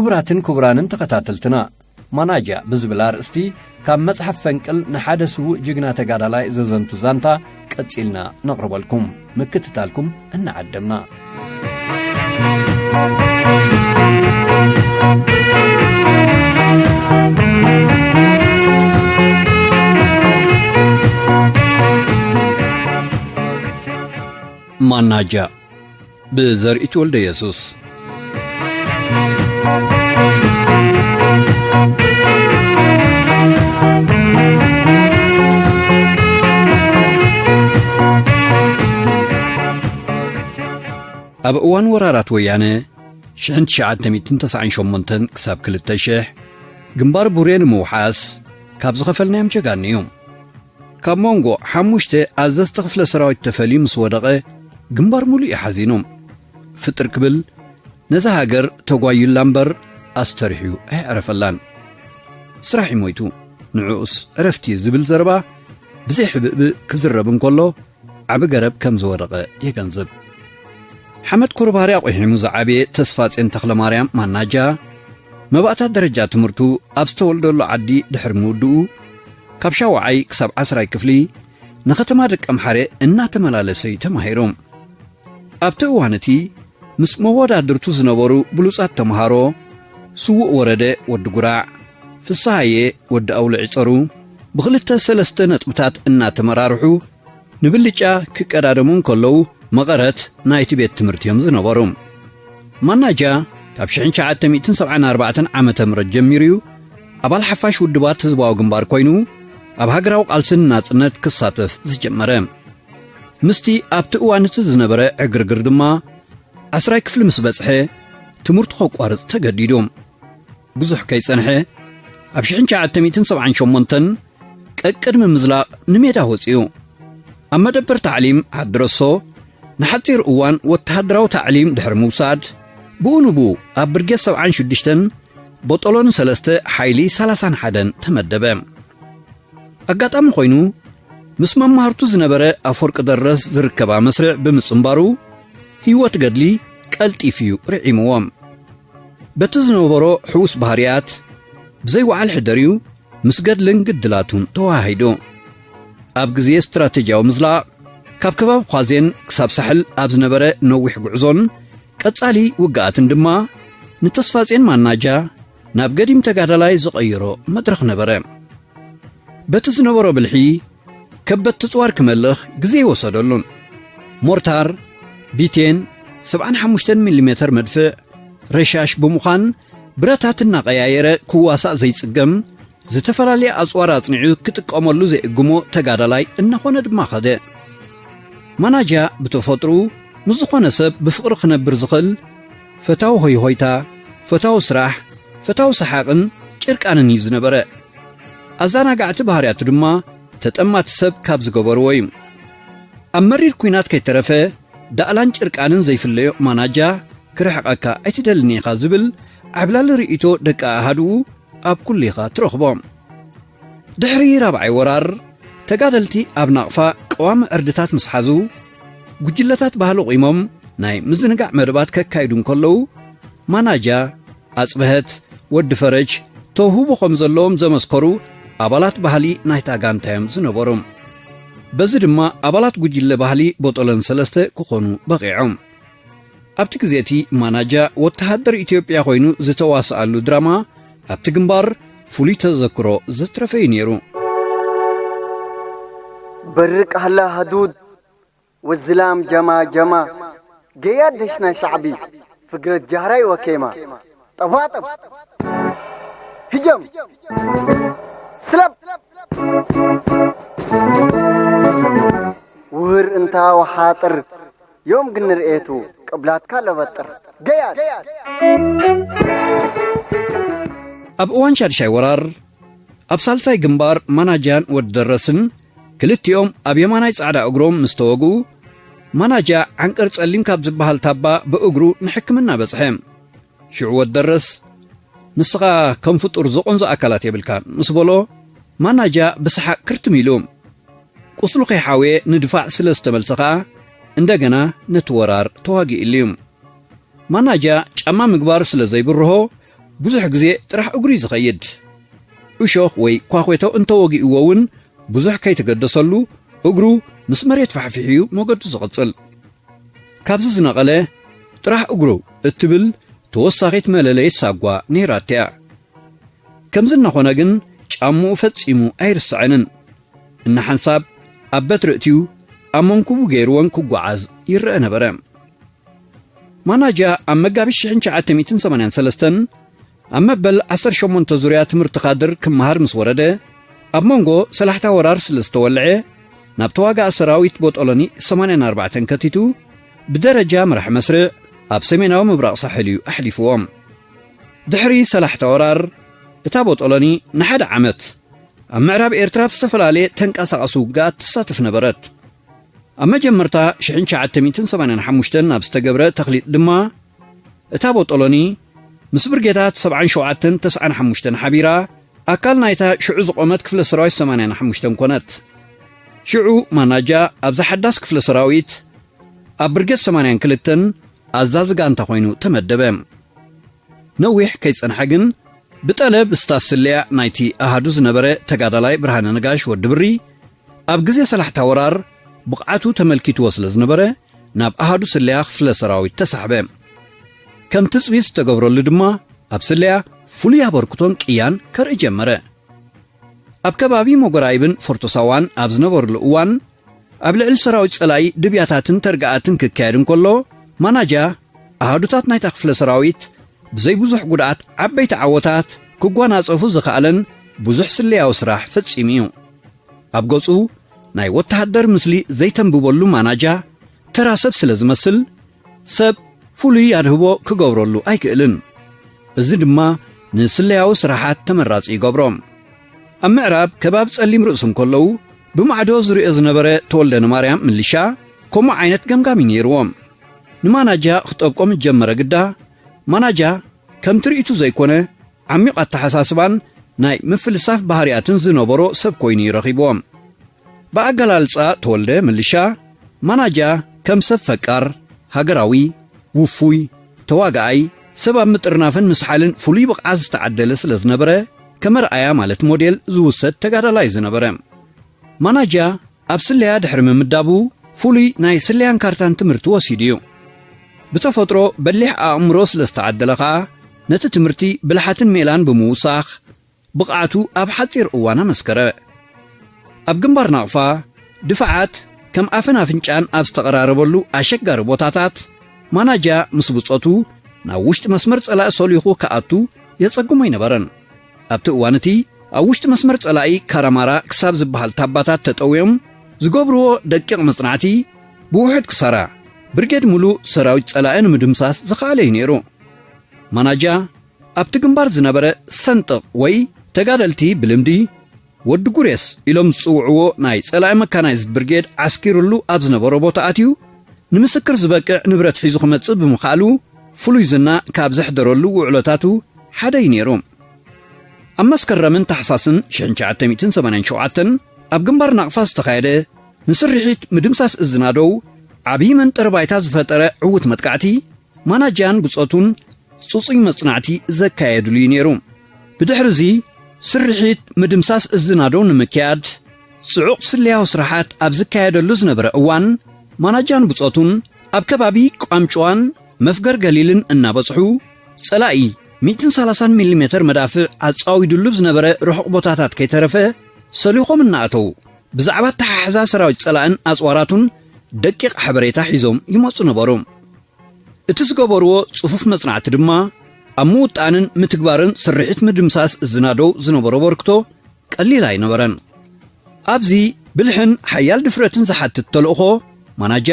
ክቡራትን ክቡራንን ተኸታተልትና፣ ማናጃ ብዝብል ኣርእስቲ ካብ መጽሓፍ ፈንቅል ንሓደ ስዉእ ጅግና ተጋዳላይ ዘዘንቱ ዛንታ ቀጺልና ነቕርበልኩም። ምክትታልኩም እናዓደምና። ማናጃ ብዘርኢ ተወልደ የሱስ። ኣብ እዋን ወራራት ወያነ ሽሕን ትሽዓተ ሚእትን ተስዓን ሸሞንተን ክሳብ ክልተ ሽሕ ግንባር ቡሬ ንምውሓስ ካብ ዝኸፈልናዮም ጀጋኑ እዮም። ካብ መንጎ ሓሙሽተ ኣዘዝቲ ክፍለ ሰራዊት ተፈልዩ ምስ ወደቐ፣ ግንባር ሙሉእ እዩ ሓዚኑ። ፍጥር ክብል፣ ነዛ ሃገር ተጓዩላ እምበር ኣስተሪሑ ኣየዕረፈላን። ስራሕ እዩ ሞይቱ፣ ንዕኡስ ዕረፍቲ ዝብል ዘረባ ብዘይ ሕብእብእ ክዝረብ እንከሎ፣ ዓቢ ገረብ ከም ዝወደቐ የገንዝብ። ሓመድ ኮርባሪ ኣቑሒሙ ዝዓበየ ተስፋጼን ተኽለማርያም ማናጃ፣ መባእታ ደረጃ ትምህርቱ ኣብ ዝተወልደሉ ዓዲ ድሕሪ ምውድኡ፣ ካብ ሻውዓይ ክሳብ ዓስራይ ክፍሊ ንኸተማ ደቀምሓረ እናተመላለሰ እዩ ተማሂሩ። ኣብቲ እዋን እቲ፣ ምስ መወዳድርቱ ዝነበሩ ብሉጻት ተምሃሮ፣ ስዉእ ወረደ ወዲ ጉራዕ፣ ፍስሃየ ወዲ ኣውልዒ ጸሩ፣ ብኽልተ ሰለስተ ነጥብታት እናተመራርሑ፣ ንብልጫ ክቀዳደሙ እንከለዉ፣ መቐረት ናይቲ ቤት ትምህርቲ እዮም ዝነበሩ። ማናጃ ካብ ሽሕን ትሽዓተ ሚእትን ሰብዓን ኣርባዕተን ዓመተ ምህረት ጀሚሩ እዩ ኣባል ሓፋሽ ውድባት ህዝባዊ ግንባር ኮይኑ፣ ኣብ ሃገራዊ ቃልሲ ንናጽነት ክሳተፍ ዝጀመረ። ምስቲ ኣብቲ እዋን እቲ ዝነበረ ዕግርግር ድማ፣ ዓስራይ ክፍሊ ምስ በጽሐ፣ ትምህርቱ ከቋርጽ ተገዲዱ። ብዙሕ ከይጸንሐ፣ ኣብ ሽሕን ትሽዓተ ሚእትን ሰብዓን ሸሞንተን ቀቅድሚ ምዝላቕ ንሜዳ ወጺኡ። ኣብ መደበር ታዕሊም ዓዲ ረሶ ንሓጺር እዋን ወተሃደራዊ ታዕሊም ድሕሪ ምውሳድ፣ ብኡ ንብኡ ኣብ ብርጌድ ሰብዓን ሽዱሽተን ቦጦሎን ሰለስተ ሓይሊ ሰላሳን ሓደን ተመደበ። ኣጋጣሚ ኮይኑ፣ ምስ መማህርቱ ዝነበረ ኣፈወርቂ ደረስ ዝርከባ መስርዕ ብምጽንባሩ፣ ህይወት ገድሊ ቀልጢፉ እዩ ርዒምዎ። በቲ ዝነበሮ ሕዉስ ባህርያት፣ ብዘይ ወዓል ሕደር እዩ ምስ ገድልን ግድላቱን ተወሃሂዱ። ኣብ ግዜ ስትራተጅያዊ ምዝላቕ፣ ካብ ከባቢ ዃዜን ክሳብ ሳሕል ኣብ ዝነበረ ነዊሕ ጉዕዞን ቀጻሊ ውግኣትን ድማ፣ ንተስፋጼን ማናጃ ናብ ገዲም ተጋዳላይ ዝቐየሮ መድረኽ ነበረ። በቲ ዝነበሮ ብልሒ፣ ከበድቲ ጽዋር ክመልኽ ግዜ ኣይወሰደሉን። ሞርታር፣ ቢቴን፣ ሰብዓን ሓሙሽተን ሚሊሜተር መድፍዕ፣ ረሻሽ ብምዃን ብረታት እናቐያየረ ክዋሳእ ዘይጽገም፣ ዝተፈላለየ ኣጽዋር ኣጽኒዑ ክጥቀመሉ ዘይእግሞ ተጋዳላይ እናኾነ ድማ ኸደ። ማናጃ ብተፈጥሩ ምስ ዝኾነ ሰብ ብፍቕሪ ክነብር ዝኽእል፣ ፈታዊ ሆይሆይታ፣ ፈታዊ ስራሕ፣ ፈታዊ ሰሓቕን ጭርቃንን እዩ ዝነበረ። ኣዘናጋዕቲ ባህርያቱ ድማ ተጠማቲ ሰብ ካብ ዝገበርዎ እዩ። ኣብ መሪር ኲናት ከይተረፈ፣ ዳእላን ጭርቃንን ዘይፍለዮ ማናጃ፣ "ክርሕቐካ ኣይትደልን ኢኻ" ዝብል ዓብላሊ ርእይቶ ደቂ ኣሃድኡ ኣብ ኩሉ ኢኻ ትረኽቦ። ድሕሪ ራብዓይ ወራር፣ ተጋደልቲ ኣብ ናቕፋ ቀዋሚ ዕርድታት ምስ ሓዙ፣ ጉጅለታት ባህሊ ቑሞም ናይ ምዝንጋዕ መደባት ከካይዱ እንከለዉ፣ ማናጃ፣ ኣጽብሀት፣ ወዲ ፈረጅ ተውህቦ ከም ዘለዎም ዘመስከሩ ኣባላት ባህሊ ናይታ ጋንታ እዮም ዝነበሩ። በዚ ድማ ኣባላት ጉጅለ ባህሊ ቦጦለን ሰለስተ ክኾኑ በቒዖም። ኣብቲ ግዜ እቲ ማናጃ ወተሃደር ኢትዮጵያ ኮይኑ ዝተዋስኣሉ ድራማ ኣብቲ ግንባር ፍሉይ ተዘክሮ ዘትረፈ እዩ ነይሩ። برق هلا هدود والزلام جما جما، قياد دشنا شعبي فقرة جهراي وكيما، طباطب هجم سلب وهر انت وحاطر يوم قن رئيتو قبلاتك لبطر قياد. ኣብ እዋን ሻድሻይ ወራር ኣብ ሳልሳይ ግንባር ማናጃን ወዲ ደረስን ክልቲኦም ኣብ የማናይ ጻዕዳ እግሮም ምስ ተወግኡ፣ ማናጃ ዓንቀር ጸሊም ካብ ዝበሃል ታባ ብእግሩ ንሕክምና በጽሐ። ሽዑ ወዲ ደረስ፣ "ንስኻ ከም ፍጡር ዘቆንዞ ኣካላት የብልካን" ምስ በሎ፣ ማናጃ ብሰሓቕ ክርትም ኢሉ። ቁስሉ ከይሓወየ ንድፋዕ ስለ ዝተመልሰ ኸኣ፣ እንደገና ነቲ ወራር ተዋጊእሉ እዩ። ማናጃ ጫማ ምግባር ስለ ዘይብርሆ፣ ብዙሕ ግዜ ጥራሕ እግሩ እዩ ዝኸይድ። እሾኽ ወይ ኳኾቶ እንተወጊእዎ እውን ብዙሕ ከይተገደሰሉ እግሩ ምስ መሬት ፋሕፊሑ እዩ መገዱ ዝቕጽል። ካብዚ ዝነቐለ ጥራሕ እግሩ እትብል ተወሳኺት መለለዪት ሳጓ ነይራትያ። ከምዚ እናኾነ ግን ጫምኡ ፈጺሙ ኣይርስዐንን። እናሓንሳብ ኣብ በትሪ እትዩ ኣብ መንኩቡ ገይርዎን ክጓዓዝ ይረአ ነበረ። ማናጃ ኣብ መጋቢት ሽሕን ትሽዓተ ሚእትን ሰማንያን ሰለስተን ኣብ መበል ዓሰርተ ሸሞንተ ዙርያ ትምህርቲ ካድር ክመሃር ምስ ወረደ፣ ኣብ መንጎ ሰላሕታ ወራር ስለ ዝተወልዐ፣ ናብ ተዋጋእ ሰራዊት ቦጦሎኒ ሰማንያን ኣርባዕተን ከቲቱ፣ ብደረጃ መራሒ መስርዕ ኣብ ሰሜናዊ ምብራቕ ሳሕል እዩ ኣሕሊፍዎም። ድሕሪ ሰላሕታ ወራር፣ እታ ቦጦሎኒ ንሓደ ዓመት ኣብ ምዕራብ ኤርትራ ኣብ ዝተፈላለየ ተንቀሳቐሲ ውግኣት ትሳተፍ ነበረት። ኣብ መጀመርታ ሽሕን ትሽዓተ ሚእትን ሰማንያን ሓሙሽተን ናብ ዝተገብረ ተኽሊጥ ድማ፣ እታ ቦጦሎኒ ምስ ብርጌታት ሰብዓን ሸውዓተን ተስዓን ሓሙሽተን ሓቢራ፣ ኣካል ናይታ ሽዑ ዝቖመት ክፍለ ሰራዊት ሰማንያን ሓሙሽተን ኮነት። ሽዑ ማናጃ ኣብዛ ሓዳስ ክፍለ ሰራዊት ኣብ ብርጌድ ሰማንያን ክልተን ኣዛዚ ጋንታ ኮይኑ ተመደበ። ነዊሕ ከይጸንሐ ግን፣ ብጠለብ ስታፍ ስለያ ናይቲ ኣሃዱ ዝነበረ ተጋዳላይ ብርሃነ ነጋሽ ወዲ ብሪ፣ ኣብ ግዜ ሰላሕታ ወራር ብቕዓቱ ተመልኪትዎ ስለ ዝነበረ፣ ናብ ኣሃዱ ስለያ ክፍለ ሰራዊት ተሳሕበ። ከም ትጽቢት ዝተገብረሉ ድማ፣ ኣብ ስለያ ፍሉይ ኣበርክቶን ቅያን ከርኢ ጀመረ። ኣብ ከባቢ ሞጎራይብን ፎርቶ ሳዋን ኣብ ዝነበርሉ እዋን፣ ኣብ ልዕሊ ሰራዊት ጸላኢ ድብያታትን ተርጋኣትን ክካየድ እንከሎ፣ ማናጃ ኣሃዱታት ናይታ ክፍለ ሰራዊት ብዘይ ብዙሕ ጉድኣት ዓበይቲ ዓወታት ክጓናጸፉ ዝኸኣለን ብዙሕ ስለያዊ ስራሕ ፈጺሙ እዩ። ኣብ ገጹ ናይ ወተሃደር ምስሊ ዘይተንብበሉ ማናጃ፣ ተራ ሰብ ስለ ዝመስል፣ ሰብ ፍሉይ ኣድህቦ ክገብረሉ ኣይክእልን። እዚ ድማ ንስለያዊ ስራሓት ተመራጺ ይገብሮ። ኣብ ምዕራብ ከባቢ ጸሊም ርእሲ እንከለዉ፣ ብማዕዶ ዝርእዮ ዝነበረ ተወልደ ንማርያም ምልሻ ከምኡ ዓይነት ገምጋም እዩ ነይርዎ። ንማናጃ ክጠብቆ ምስ ጀመረ ግዳ፣ ማናጃ ከም ትርኢቱ ዘይኮነ፣ ዓሚቕ ኣተሓሳስባን ናይ ምፍልሳፍ ባህርያትን ዝነበሮ ሰብ ኮይኑ እዩ ረኺብዎ። ብኣገላልጻ ተወልደ ምልሻ፣ ማናጃ ከም ሰብ ፈቃር፣ ሃገራዊ፣ ውፉይ፣ ተዋጋኣይ፣ ሰብ ኣብ ምጥርናፍን ምስሓልን ፍሉይ ብቕዓት ዝተዓደለ ስለ ዝነበረ፣ ከም ኣርኣያ ማለት ሞዴል ዝውሰድ ተጋዳላይ ዝነበረ። ማናጃ ኣብ ስለያ ድሕሪ ምምዳቡ፣ ፍሉይ ናይ ስለያን ካርታን ትምህርቲ ወሲዱ እዩ። ብተፈጥሮ በሊሕ ኣእምሮ ስለ ዝተዓደለ ኸኣ፣ ነቲ ትምህርቲ ብልሓትን ሜላን ብምውሳኽ፣ ብቕዓቱ ኣብ ሓጺር እዋን ኣመስከረ። ኣብ ግንባር ናቕፋ፣ ድፋዓት ከም ኣፍን ኣፍንጫን ኣብ ዝተቐራረበሉ ኣሸጋሪ ቦታታት፣ ማናጃ ምስ ብጾቱ ናብ ውሽጢ መስመር ጸላኢ ሰሊኹ ክኣቱ የጸግሞ ኣይነበረን። ኣብቲ እዋን እቲ፣ ኣብ ውሽጢ መስመር ጸላኢ ካራማራ ክሳብ ዝበሃል ታባታት ተጠውዮም ዝገብርዎ ደቂቕ መጽናዕቲ፣ ብውሑድ ክሳራ፣ ብርጌድ ሙሉእ ሰራዊት ጸላኢ ንምድምሳስ ዝኸኣለ እዩ ነይሩ። ማናጃ፣ ኣብቲ ግንባር ዝነበረ ሰንጥቕ ወይ ተጋደልቲ ብልምዲ ወዲ ጉሬስ ኢሎም ዝጽውዕዎ ናይ ጸላኢ መካናይዝድ ብርጌድ ዓስኪሩሉ ኣብ ዝነበሮ ቦታ ኣትዩ፣ ንምስክር ዝበቅዕ ንብረት ሒዙ ክመጽእ ብምኽኣሉ፣ ፍሉይ ዝና ካብ ዘሕደረሉ ውዕሎታቱ ሓደ እዩ ነይሩ። ኣብ መስከረምን ታሕሳስን ሽሕን ትሽዓተ ሚእትን ሰማንያን ሸውዓተን ኣብ ግንባር ናቕፋ ዝተኻየደ ንስርሒት ምድምሳስ እዝናደው ዓብዪ መንጠሪ ባይታ ዝፈጠረ ዕዉት መጥቃዕቲ፣ ማናጃን ብጾቱን ጽጹይ መጽናዕቲ ዘካየድሉ እዩ ነይሩ። ብድሕሪ እዚ፣ ስርሒት ምድምሳስ እዝናደው ንምክያድ ጽዑቕ ስለያዊ ስራሓት ኣብ ዝካየደሉ ዝነበረ እዋን፣ ማናጃን ብጾቱን ኣብ ከባቢ ቋምጭዋን መፍገር ገሊልን እናበጽሑ፣ ጸላኢ ሚእትን ሰላሳን ሚሊሜተር መዳፍዕ ኣጻዊዱሉ ዝነበረ ርሑቕ ቦታታት ከይተረፈ ሰሊኾም እናኣተው፣ ብዛዕባ ኣተሓሕዛ ሰራዊት ጸላእን ኣጽዋራቱን ደቂቕ ሓበሬታ ሒዞም ይመጹ ነበሩ። እቲ ዝገበርዎ ጽፉፍ መጽናዕቲ ድማ፣ ኣብ ምውጣንን ምትግባርን ስርሒት ምድምሳስ ዝናደው ዝነበሮ ኣበርክቶ ቀሊል ኣይነበረን። ኣብዚ ብልሕን ሓያል ድፍረትን ዝሓትት ተልእኾ፣ ማናጃ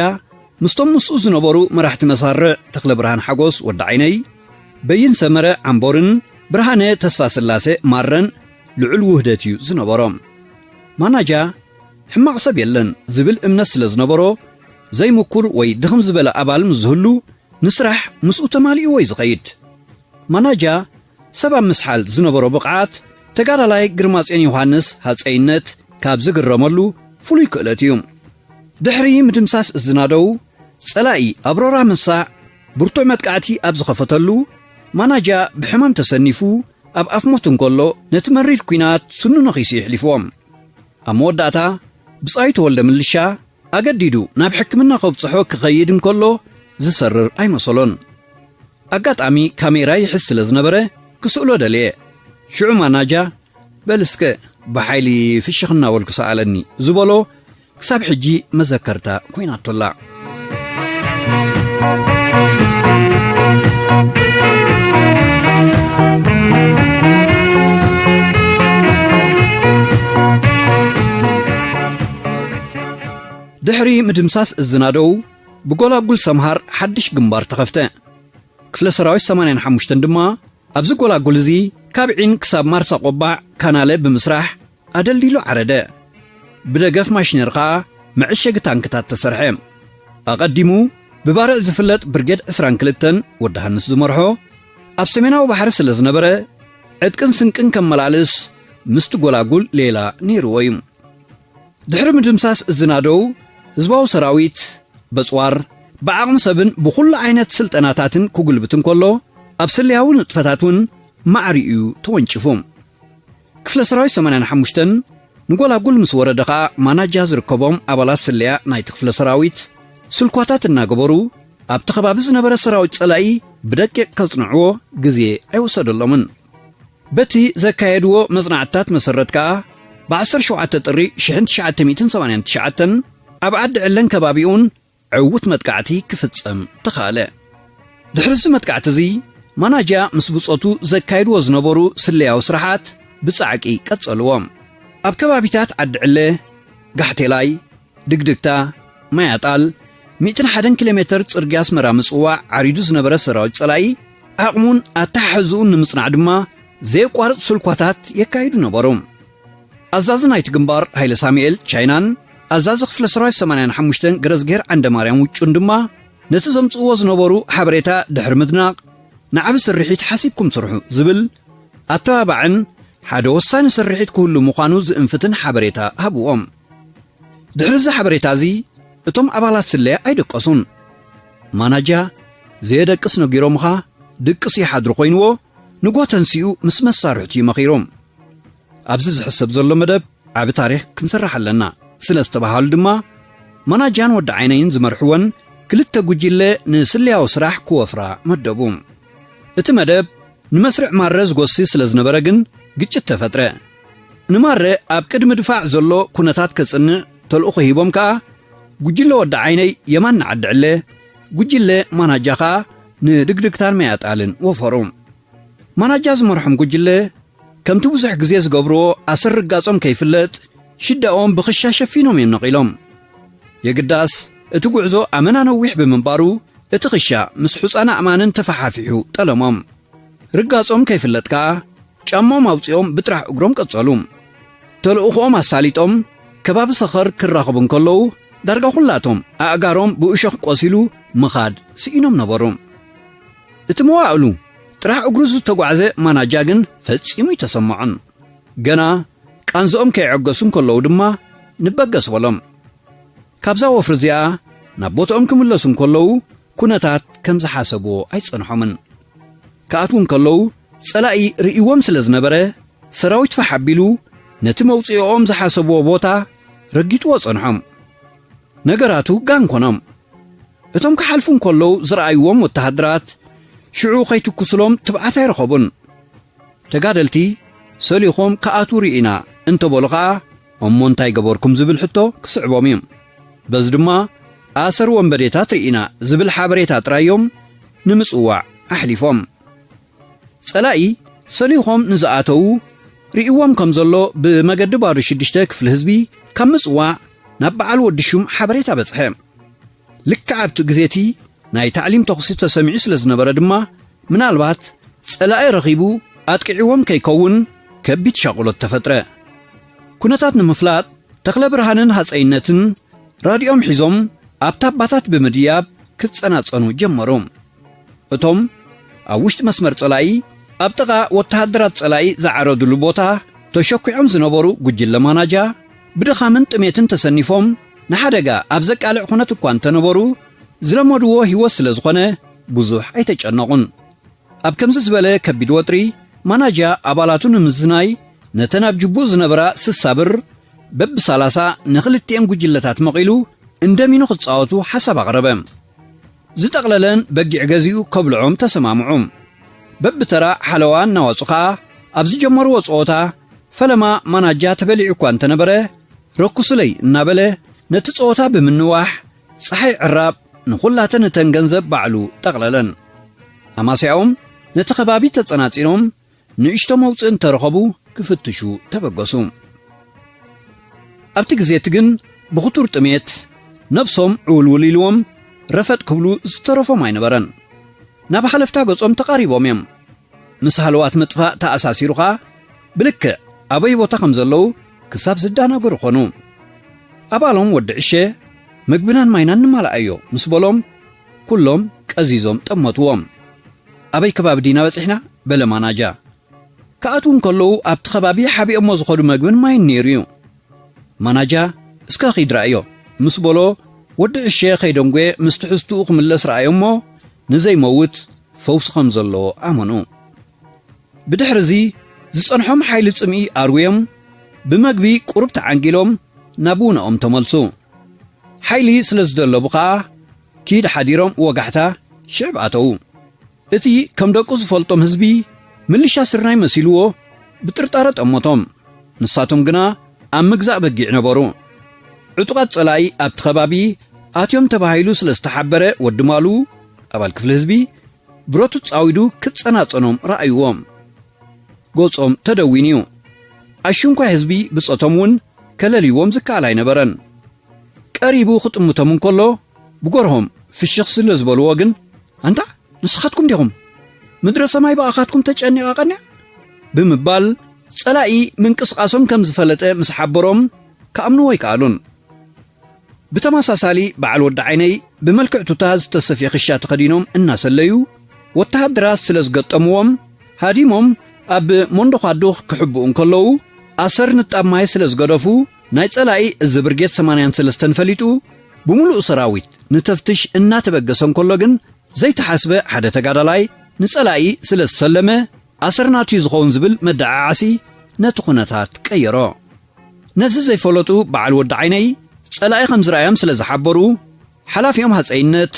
ምስቶም ምስኡ ዝነበሩ መራሕቲ መሳርዕ ተኽለ ብርሃን ሓጎስ ወዲ ዓይነይ፣ በይን ሰመረ ዓምቦርን ብርሃነ ተስፋ ስላሴ ማረን ልዑል ውህደት እዩ ዝነበሮም። ማናጃ ሕማቕ ሰብ የለን ዝብል እምነት ስለ ዝነበሮ፣ ዘይምኩር ወይ ድኽም ዝበለ ኣባል ምስ ዝህሉ፣ ንስራሕ ምስኡ ተማሊእዎ እዩ ዝኸይድ። ማናጃ ሰብ ኣብ ምስሓል ዝነበሮ ብቕዓት፣ ተጋዳላይ ግርማጽዮን ዮሃንስ ሃጸይነት ካብ ዝግረመሉ ፍሉይ ክእለት እዩ። ድሕሪ ምድምሳስ እዝናደው፣ ጸላኢ ኣብ ሮራ ምሳዕ ብርቱዕ መጥቃዕቲ ኣብ ዝኸፈተሉ፣ ማናጃ ብሕማም ተሰኒፉ ኣብ ኣፍ ሞት እንከሎ፣ ነቲ መሪር ኲናት ስኑ ነኺሱ የሕሊፍዎም። ኣብ መወዳእታ፣ ብጻዩ ተወልደ ምልሻ ኣገዲዱ ናብ ሕክምና ከብጽሖ ክኸይድ እንከሎ፣ ዝሰርር ኣይመሰሎን። ኣጋጣሚ ካሜራ ይሕዝ ስለ ዝነበረ፣ ክስእሎ ደልየ። ሽዑ ማናጃ፣ "በል እስከ ብሓይሊ ፍሽኽ እናበልኩ ሰኣለኒ" ዝበሎ፣ ክሳብ ሕጂ መዘከርታ ኮይናቶላ። ድሕሪ ምድምሳስ እዝናደው፣ ብጎላጉል ሰምሃር ሓድሽ ግንባር ተኸፍተ። ክፍለ ሰራዊት ሰማንያን ሓሙሽተን ድማ ኣብዚ ጎላጉል እዚ ካብ ዒን ክሳብ ማርሳ ቆባዕ ካናለ ብምስራሕ ኣደልዲሉ ዓረደ። ብደገፍ ማሽነር ኸኣ መዕሸጊ ታንክታት ተሰርሐ። ኣቐዲሙ ብባርዕ ዝፍለጥ ብርጌድ ዕስራን ክልተን ወዲ ሃንስ ዝመርሖ፣ ኣብ ሰሜናዊ ባሕሪ ስለ ዝነበረ፣ ዕጥቅን ስንቅን ከመላልስ ምስቲ ጎላጉል ሌላ ነይርዎ እዩ። ድሕሪ ምድምሳስ እዚ ናደው፣ ህዝባዊ ሰራዊት በጽዋር ብዓቕሚ ሰብን ብኹሉ ዓይነት ስልጠናታትን ክጉልብት እንከሎ፣ ኣብ ስለያዊ ንጥፈታት እውን ማዕሪኡ ተወንጭፉ። ክፍለ ሰራዊት ሰማንያን ሓሙሽተን ንጎላጉል ምስ ወረደ ኸኣ፣ ማናጃ ዝርከቦም ኣባላት ስለያ ናይቲ ክፍለ ሰራዊት ስልኳታት እናገበሩ፣ ኣብቲ ከባቢ ዝነበረ ሰራዊት ጸላኢ ብደቂቕ ከጽንዕዎ ግዜ ኣይወሰደሎምን። በቲ ዘካየድዎ መጽናዕትታት መሰረት ከኣ፣ ብ ዓሰርተ ሸውዓተ ጥሪ ሽሕን ትሽዓተ ሚእትን ሰማንያን ትሽዓተን ኣብ ዓዲ ዕለን ከባቢኡን ዕዉት መጥቃዕቲ ክፍጸም ተኻእለ። ድሕሪ እዚ መጥቃዕቲ እዚ፣ ማናጃ ምስ ብጾቱ ዘካይድዎ ዝነበሩ ስለያዊ ስራሓት ብጻዕቂ ቀጸልዎ። ኣብ ከባቢታት ዓዲ ዕለ፣ ጋሕቴላይ፣ ድግድግታ፣ ማያጣል፣ ሚእትን ሓደን ኪሎ ሜተር ጽርግያ ኣስመራ ምጽዋዕ ዓሪዱ ዝነበረ ሰራዊት ጸላኢ፣ ዓቕሙን ኣተሓሕዝኡን ንምጽናዕ ድማ ዘየቋርጽ ስልኳታት የካይዱ ነበሩ። ኣዛዚ ናይቲ ግንባር ሃይለ ሳሙኤል ቻይናን ኣዛዚ ክፍለ ሰራዊት ሰማንያን ሓሙሽተን ገረዝጌር ዓንደማርያም ውጩን ድማ ነቲ ዘምጽእዎ ዝነበሩ ሓበሬታ ድሕሪ ምድናቕ፣ "ንዓቢ ስርሒት ሓሲብኩም ስርሑ" ዝብል ኣተባባዕን ሓደ ወሳኒ ስርሒት ክህሉ ምዃኑ ዝእንፍትን ሓበሬታ ሃብዎም። ድሕሪ እዚ ሓበሬታ እዚ፣ እቶም ኣባላት ስለያ ኣይደቀሱን። ማናጃ፣ "ዘየደቅስ ነጊሮምኻ ድቅስ ይሓድሩ" ኮይንዎ፣ ንጎ ተንሲኡ ምስ መሳርሕቱ እዩ መኺሩ። ኣብዚ ዝሕሰብ ዘሎ መደብ ዓቢ ታሪኽ ክንሰርሕ ኣለና ስለ ዝተባሃሉ ድማ፣ ማናጃን ወዲ ዓይነይን ዝመርሕወን ክልተ ጉጅለ ንስለያዊ ስራሕ ክወፍራ መደቡ። እቲ መደብ ንመስርዕ ማረ ዝጎሲ ስለ ዝነበረ ግን ግጭት ተፈጥረ። ንማረ ኣብ ቅድሚ ድፋዕ ዘሎ ኩነታት ከጽንዕ ተልእኾ ሂቦም ከኣ፣ ጉጅለ ወዲ ዓይነይ የማን ንዓዲ ዕለ፣ ጉጅለ ማናጃ ከኣ ንድግድግታን መያጣልን ወፈሩ። ማናጃ ዝመርሖም ጉጅለ፣ ከምቲ ብዙሕ ግዜ ዝገብርዎ ኣሰር ርጋጾም ከይፍለጥ፣ ሽዳኦም ብኽሻ ሸፊኖም እዮም ነቒሎም። የግዳስ፣ እቲ ጉዕዞ ኣመና ነዊሕ ብምንባሩ፣ እቲ ኽሻ ምስ ሑጻን ኣእማንን ተፈሓፊሑ ጠለሞም። ርጋጾም ከይፍለጥ ከኣ፣ ጫማኦም ኣውጺኦም ብጥራሕ እግሮም ቀጸሉ። ተልእኾኦም ኣሳሊጦም፣ ከባቢ ሰኸር ክራኸቡ እንከለዉ፣ ዳርጋ ኹላቶም ኣእጋሮም ብእሾኽ ቆሲሉ ምኻድ ስኢኖም ነበሩ። እቲ መዋእሉ ጥራሕ እግሩ ዝተጓዕዘ ማናጃ ግን ፈጺሙ ኣይተሰምዖን። ገና ቃንዝኦም ከይዐገሱ እንከለዉ ድማ ንበገስ በሎም። ካብዛ ወፍሪ እዚኣ ናብ ቦትኦም ክምለሱ እንከለዉ፣ ኩነታት ከም ዝሓሰብዎ ኣይጸንሖምን። ክኣትዉ እንከለዉ፣ ጸላኢ ርእይዎም ስለ ዝነበረ፣ ሰራዊት ፋሕ ኣቢሉ ነቲ መውጽኢኦም ዝሓሰብዎ ቦታ ረጊጥዎ ጸንሖም። ነገራቱ ጋን ኮኖም። እቶም ክሓልፉ እንከለዉ ዝረኣይዎም ወተሃደራት፣ ሽዑ ከይትኩስሎም ትብዓት ኣይረኸቡን። ተጋደልቲ ሰሊኾም ክኣትዉ ርኢና እንተበሉ ኸኣ፣ "እሞ እንታይ ገበርኩም?" ዝብል ሕቶ ክስዕቦም እዩ። በዚ ድማ፣ "ኣሰር ወንበዴታት ርኢና" ዝብል ሓበሬታ ጥራይ እዮም ንምጽዋዕ ኣሕሊፎም። ጸላኢ ሰሊኾም ንዝኣተዉ ርእይዎም ከም ዘሎ፣ ብመገዲ ባዶ ሽዱሽተ ክፍሊ ህዝቢ ካብ ምጽዋዕ ናብ በዓል ወዲ ሹም ሓበሬታ በጽሐ። ልክዕ ኣብቲ ግዜ እቲ ናይ ታዕሊም ተኹሲ ተሰሚዑ ስለ ዝነበረ ድማ፣ ምናልባት ጸላኢ ረኺቡ ኣጥቂዕዎም ከይከውን ከቢድ ሻቕሎት ተፈጥረ። ኩነታት ንምፍላጥ፣ ተኽለ ብርሃንን ሃጸይነትን ራድዮም ሒዞም ኣብታ ኣባታት ብምድያብ ክጸናጸኑ ጀመሩ። እቶም ኣብ ውሽጢ መስመር ጸላኢ፣ ኣብ ጥቓ ወተሃደራት ጸላኢ ዝዓረዱሉ ቦታ ተሸኲዖም ዝነበሩ ጉጅለ ማናጃ፣ ብድኻምን ጥሜትን ተሰኒፎም፣ ንሓደጋ ኣብ ዘቃልዕ ኩነት እኳ እንተነበሩ፣ ዝለመድዎ ህይወት ስለ ዝኾነ ብዙሕ ኣይተጨነቑን። ኣብ ከምዚ ዝበለ ከቢድ ወጥሪ፣ ማናጃ ኣባላቱ ንምዝናይ ነተን ኣብ ጅቡኡ ዝነበራ ስሳ ብር በብሳላሳ ንኽልቲኤን ጉጅለታት መቒሉ እንደሚኑ ክጻወቱ ሓሳብ ኣቕረበ። ዝጠቕለለን በጊዕ ገዚኡ ከብልዖም ተሰማምዑ። በብተራ ሓለዋ እናወጹ ኸኣ ኣብ ዝጀመርዎ ጸወታ፣ ፈለማ ማናጃ ተበሊዑ እኳ እንተነበረ፣ ረኩሱለይ እናበለ ነቲ ጸወታ ብምንዋሕ፣ ጸሓይ ዕራብ ንኹላተን እተን ገንዘብ ባዕሉ ጠቕለለን። ኣማስያኦም ነቲ ከባቢ ተጸናጺኖም ንእሽቶ መውጽኢ እንተረኸቡ ክፍትሹ ተበገሱ። ኣብቲ ግዜ እቲ ግን ብኽቱር ጥሜት ነብሶም ዕውልውል ኢልዎም ረፈጥ ክብሉ ዝተረፎም ኣይነበረን። ናብ ሓለፍታ ገጾም ተቓሪቦም እዮም። ምስ ሃለዋት ምጥፋእ ተኣሳሲሩ ኸኣ ብልክዕ ኣበይ ቦታ ከም ዘለዉ ክሳብ ዝዳናገሩ ኾኑ። ኣባሎም ወዲ ዕሸ "መግብናን ማይናን ንማልኣዮ" ምስ በሎም፣ ኩሎም ቀዚዞም ጠመትዎም። "ኣበይ ከባቢ ዲና በጺሕና?" በለ ማናጃ። ክኣትዉ እንከለዉ ኣብቲ ከባቢ ሓቢኦሞ ዝኸዱ መግብን ማይን ነይሩ እዩ። ማናጃ "እስከ ኺድ ረኣዮ" ምስ በሎ፣ ወዲ ዕሸ ከይደንጎየ ምስ ትሕዝትኡ ክምለስ ረኣዮሞ፣ ንዘይመውት ፈውሲ ከም ዘለዎ ኣመኑ። ብድሕሪ እዚ ዝጸንሖም ሓይሊ ጽምኢ ኣርውዮም፣ ብመግቢ ቁሩብ ተዓንጊሎም ናብ ውነኦም ተመልሱ። ሓይሊ ስለ ዝደለቡ ኸኣ ኪድ ሓዲሮም ወጋሕታ ሽዕብ ኣተዉ። እቲ ከም ደቁ ዝፈልጦም ህዝቢ ምልሻ ስርናይ መሲልዎ ብጥርጣረ ጠመቶም። ንሳቶም ግና ኣብ ምግዛእ በጊዕ ነበሩ። ዕጡቓት ጸላኢ ኣብቲ ከባቢ ኣትዮም ተባሂሉ ስለ ዝተሓበረ፣ ወዲ ማሉ፣ ኣባል ክፍሊ ህዝቢ፣ ብረቱ ጻዊዱ ክጸናጸኖም ረኣይዎም። ገጾም ተደዊኑ እዩ። ኣሽንኳይ ህዝቢ ብጾቶም እውን ከለልይዎም ዝከኣል ኣይነበረን። ቀሪቡ ክጥምቶም እንከሎ፣ ብጎርሆም ፍሽኽ ስለ ዝበልዎ ግን፣ "ኣንታ ንስኻትኩም ዲኹም? ምድረ ሰማይ ብኣኻትኩም ተጨኒቓ ቀንያ?" ብምባል፣ ጸላኢ ምንቅስቓሶም ከም ዝፈለጠ ምስ ሓበሮም፣ ክኣምንዎ ኣይከኣሉን። ብተመሳሳሊ፣ በዓል ወዲ ዓይነይ ብመልክዕ ቱታ ዝተሰፍየ ክሻ ተኸዲኖም እናሰለዩ፣ ወተሃደራት ስለ ዝገጠምዎም፣ ሃዲሞም ኣብ መንደዃዱኽ ክሕብኡ እንከለዉ፣ ኣሰር ንጣብ ማይ ስለ ዝገደፉ፣ ናይ ጸላኢ እዚ ብርጌድ ሰማንያን ሰለስተን ፈሊጡ፣ ብምሉእ ሰራዊት ንተፍትሽ እናተበገሰ እንከሎ ግን፣ ዘይተሓስበ ሓደ ተጋዳላይ ንጸላኢ ስለ ዝሰለመ፣ ኣሰር ናቱ እዩ ዝኸውን ዝብል መደዓዓሲ ነቲ ኩነታት ቀየሮ። ነዚ ዘይፈለጡ በዓል ወዲ ዓይነይ፣ ጸላኢ ከም ዝረኣዮም ስለ ዝሓበሩ፣ ሓላፊኦም ሃጸይነት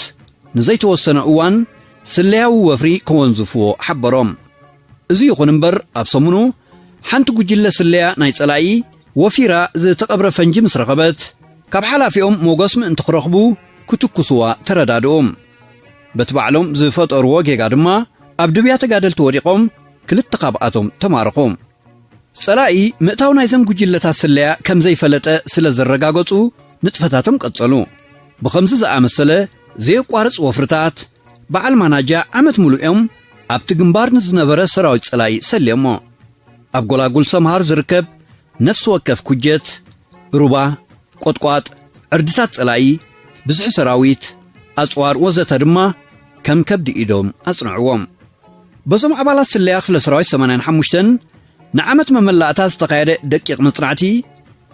ንዘይተወሰነ እዋን ስለያዊ ወፍሪ ከወንዝፍዎ ሓበሮም። እዚ ይኹን እምበር፣ ኣብ ሰሙኑ ሓንቲ ጉጅለ ስለያ ናይ ጸላኢ ወፊራ ዝተቐብረ ፈንጂ ምስ ረኸበት፣ ካብ ሓላፊኦም ሞገስ ምእንቲ ክረኽቡ ክትኩስዋ ተረዳድኡ። በቲ ባዕሎም ዝፈጠርዎ ጌጋ ድማ፣ ኣብ ድብያ ተጋደልቲ ወዲቖም፣ ክልተ ካብኣቶም ተማረኹ። ጸላኢ ምእታው ናይዘን ጉጅለታት ስለያ ከም ዘይፈለጠ ስለ ዘረጋገጹ፣ ንጥፈታቶም ቀጸሉ። ብኸምዚ ዝኣመሰለ ዘየቋርጽ ወፍርታት፣ በዓል ማናጃ ዓመት ምሉእ እዮም ኣብቲ ግንባር ንዝነበረ ሰራዊት ጸላኢ ሰልዮሞ። ኣብ ጎላጉል ሰምሃር ዝርከብ ነፍሲ ወከፍ ኩጀት፣ ሩባ፣ ቆጥቋጥ፣ ዕርድታት ጸላኢ፣ ብዝሒ ሰራዊት፣ ኣጽዋር ወዘተ ድማ ከም ከብዲ ኢዶም ኣጽንዕዎም። በዞም ኣባላት ስለያ ክፍለ ሰራዊት ሰማንያን ሓሙሽተን ንዓመት መመላእታ ዝተኻየደ ደቂቕ መጽናዕቲ፣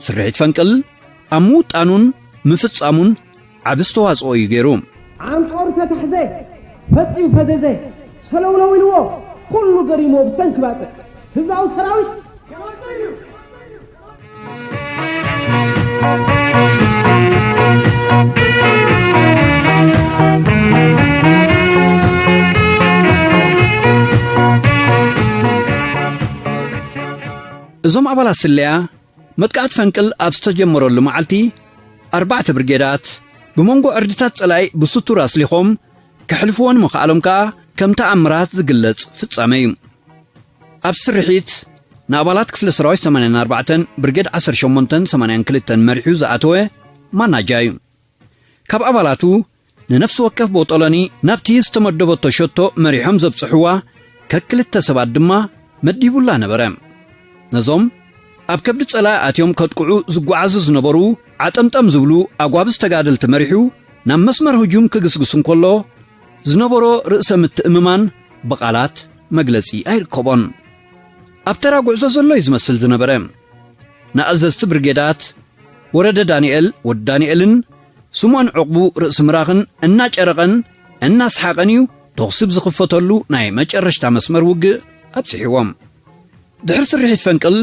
ስርሒት ፈንቅል ኣብ ምውጣኑን ምፍጻሙን ዓቢ ዝተዋጽኦ እዩ ገይሩ። ዓንቀሩ ተታሕዘ፣ ፈጺሙ ፈዘዘ፣ ሰለውለው ኢልዎ፣ ኩሉ ገሪምዎ ብሰንኪ ባጽዕ ህዝባዊ ሰራዊት። እዞም ኣባላት ስለያ መጥቃዕቲ ፈንቅል ኣብ ዝተጀመረሉ መዓልቲ፣ ኣርባዕተ ብርጌዳት ብመንጎ ዕርድታት ጸላኢ ብስቱር ኣስሊኾም ከሕልፍዎ ንምኽኣሎም ከኣ ከም ተኣምራት ዝግለጽ ፍጻመ እዩ። ኣብ ስርሒት ንኣባላት ክፍለ ሰራዊት ሰማንያን ኣርባዕተን ብርጌድ ዓሰርተ ሸሞንተን ሰማንያን ክልተን መሪሑ ዝኣተወ ማናጃ እዩ። ካብ ኣባላቱ ንነፍሲ ወከፍ ቦጦሎኒ ናብቲ ዝተመደበቶ ሸቶ መሪሖም ዘብጽሕዋ ከክልተ ሰባት ድማ መዲቡላ ነበረ። ነዞም ኣብ ከብዲ ጸላኢ ኣትዮም ከጥቅዑ ዝጓዓዙ ዝነበሩ ዓጠምጠም ዝብሉ ኣጓብዝ ተጋደልቲ መሪሑ ናብ መስመር ህጁም ክግስግስ እንከሎ ዝነበሮ ርእሰ ምትእምማን ብቓላት መግለጺ ኣይርከቦን። ኣብ ተራ ጉዕዞ ዘሎ እዩ ዝመስል ዝነበረ። ንኣዘዝቲ ብርጌዳት ወረደ ዳንኤል ወዲ ዳንኤልን ስምኦን ዕቑቡ ርእሲ ምራኽን እናጨረቐን እናሰሓቐን እዩ ተኹሲ ብዝኽፈተሉ ናይ መጨረሽታ መስመር ውግእ ኣብጺሕዎም። ድሕሪ ስርሒት ፈንቅል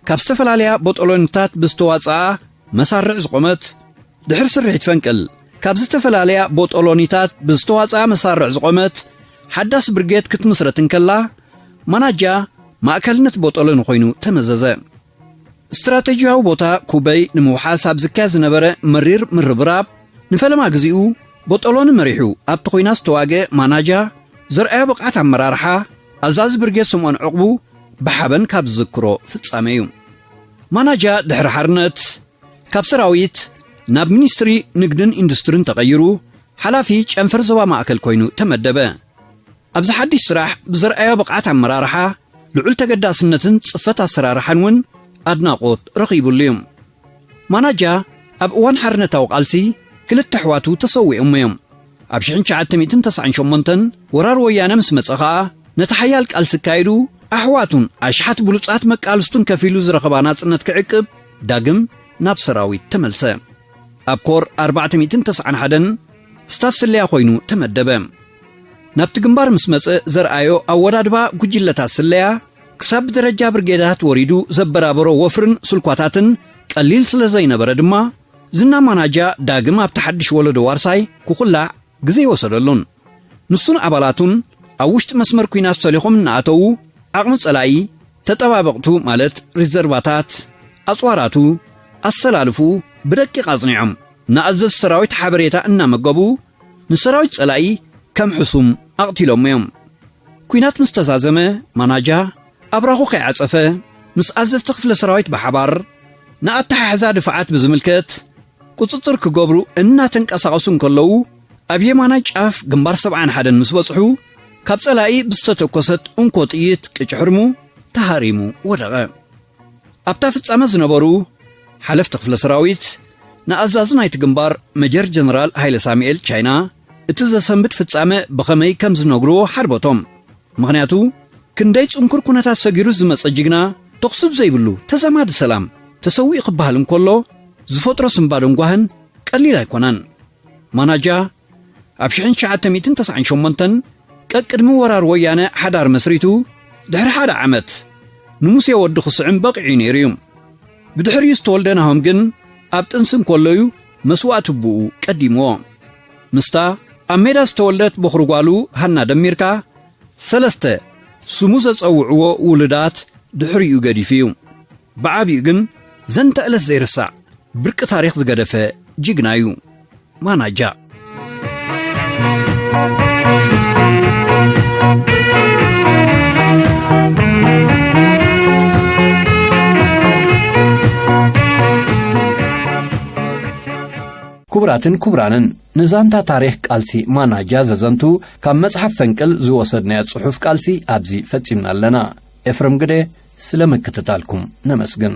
ካብ ዝተፈላለያ ቦጦሎኒታት ብዝተዋጽኣ መሳርዕ ዝቖመት ድሕሪ ስርሒት ፈንቅል ካብ ዝተፈላለያ ቦጦሎኒታት ብዝተዋጽኣ መሳርዕ ዝቖመት ሓዳስ ብርጌድ ክትምስረት እንከላ፣ ማናጃ ማእከልነት ቦጦሎኒ ኮይኑ ተመዘዘ። ስትራተጂያዊ ቦታ ኩበይ ንምውሓስ ኣብ ዝካየድ ዝነበረ መሪር ምርብራብ፣ ንፈለማ ግዜኡ ቦጦሎኒ መሪሑ ኣብቲ ኲናት ዝተዋግአ ማናጃ ዘርኣዮ ብቕዓት ኣመራርሓ፣ ኣዛዚ ብርጌድ ስምኦን ዕቕቡ ብሓበን ካብ ዝዝክሮ ፍጻመ እዩ። ማናጃ ድሕሪ ሓርነት ካብ ሰራዊት ናብ ሚኒስትሪ ንግድን ኢንዱስትሪን ተቐይሩ፣ ሓላፊ ጨንፈር ዞባ ማእከል ኮይኑ ተመደበ። ኣብዚ ሓድሽ ስራሕ ብዘርኣዮ ብቕዓት ኣመራርሓ፣ ልዑል ተገዳስነትን ጽፈት ኣሰራርሓን እውን ኣድናቖት ረኺቡሉ እዩ። ማናጃ ኣብ እዋን ሓርነታዊ ቃልሲ ክልተ ኣሕዋቱ ተሰዊኦሞ እዮም። ኣብ ሽሕን ትሽዓተ ሚእትን ተስዓን ሸሞንተን ወራር ወያነ ምስ መጸ ኸኣ፣ ነቲ ሓያል ቃልሲ ኣካይዱ፣ ኣሕዋቱን ኣሽሓት ብሉጻት መቃልስቱን ከፊሉ ዝረኸባ ናጽነት ክዕቅብ ዳግም ናብ ሰራዊት ተመልሰ። ኣብ ኮር ኣርባዕተ ሚእትን ተስዓን ሓደን ስታፍ ስለያ ኮይኑ ተመደበ። ናብቲ ግንባር ምስ መጸ ዘርኣዮ ኣወዳድባ ጉጅለታት ስለያ፣ ክሳብ ብደረጃ ብርጌዳት ወሪዱ ዘበራበሮ ወፍርን ስልኳታትን ቀሊል ስለ ዘይነበረ ድማ፣ ዝና ማናጃ ዳግም ኣብቲ ሓድሽ ወለዶ ዋርሳይ ክኹላዕ ግዜ ይወሰደሉን። ንሱን ኣባላቱን ኣብ ውሽጢ መስመር ኲናት ሰሊኾም እናኣተዉ፣ ዓቕሚ ጸላኢ፣ ተጠባበቕቱ ማለት ሪዘርቫታት፣ ኣጽዋራቱ፣ ኣሰላልፉ ብደቂቕ ኣጽኒዖም፣ ንኣዘዝቲ ሰራዊት ሓበሬታ እናመገቡ፣ ንሰራዊት ጸላኢ ከም ሕሱም ኣቕቲሎሞ እዮም። ኲናት ምስ ተዛዘመ፣ ማናጃ ኣብራኹ ከይዓጸፈ፣ ምስ ኣዘዝቲ ክፍለ ሰራዊት ብሓባር ንኣተሓሕዛ ድፋዓት ብዝምልከት ቁጽጽር ክገብሩ እናተንቀሳቐሱ እንከለዉ፣ ኣብ የማናይ ጫፍ ግንባር ሰብዓን ሓደን ምስ በጽሑ፣ ካብ ጸላኢ ብዝተተኮሰት እንኮ ጥይት ቅጭሕርሙ ተሃሪሙ ወደቐ። ኣብታ ፍጻመ ዝነበሩ ሓለፍቲ ክፍለ ሰራዊት፣ ንኣዛዚ ናይቲ ግንባር መጀር ጀነራል ሃይለ ሳሙኤል ቻይና፣ እቲ ዘሰንብድ ፍጻመ ብኸመይ ከም ዝነግርዎ ሓርበቶም። ምኽንያቱ፣ ክንደይ ጽንኩር ኩነታት ሰጊሩ ዝመጸ ጅግና፣ ተኹሲ ብዘይብሉ ተዛማዲ ሰላም ተሰዊኡ ክበሃል እንከሎ፣ ዝፈጥሮ ስንባደን ጓህን ቀሊል ኣይኮነን። ማናጃ ኣብ ሽሕን ትሽዓተ ሚእትን ተስዓን ሸሞንተን ቀቅድሚ ወራር ወያነ ሓዳር መስሪቱ፣ ድሕሪ ሓደ ዓመት ንሙሴ ወዲ ክስዕም በቒዑ ነይሩ እዩ። ብድሕሪኡ ዝተወልደ ናሆም ግን ኣብ ጥንሲ እንከሎ'ዩ መስዋእቲ ኣቦኡ ቀዲምዎ። ምስታ ኣብ ሜዳ ዝተወልደት በኹሪ ጓሉ ሃና ደሚርካ፣ ሰለስተ ስሙ ዘጸውዕዎ ውሉዳት ድሕሪኡ ገዲፉ እዩ። ብዓቢኡ ግን ዘንታ ዕለት ዘይርሳዕ ብርቂ ታሪኽ ዝገደፈ ጅግና እዩ። ማናጃ። ክቡራትን ክቡራንን፣ ንዛንታ ታሪኽ ቃልሲ ማናጃ ዘዘንቱ ካብ መጽሓፍ ፈንቅል ዝወሰድናዮ ጽሑፍ ቃልሲ ኣብዚ ፈጺምና ኣለና። ኤፍረም ግደ፣ ስለ ምክትታልኩም ነመስግን።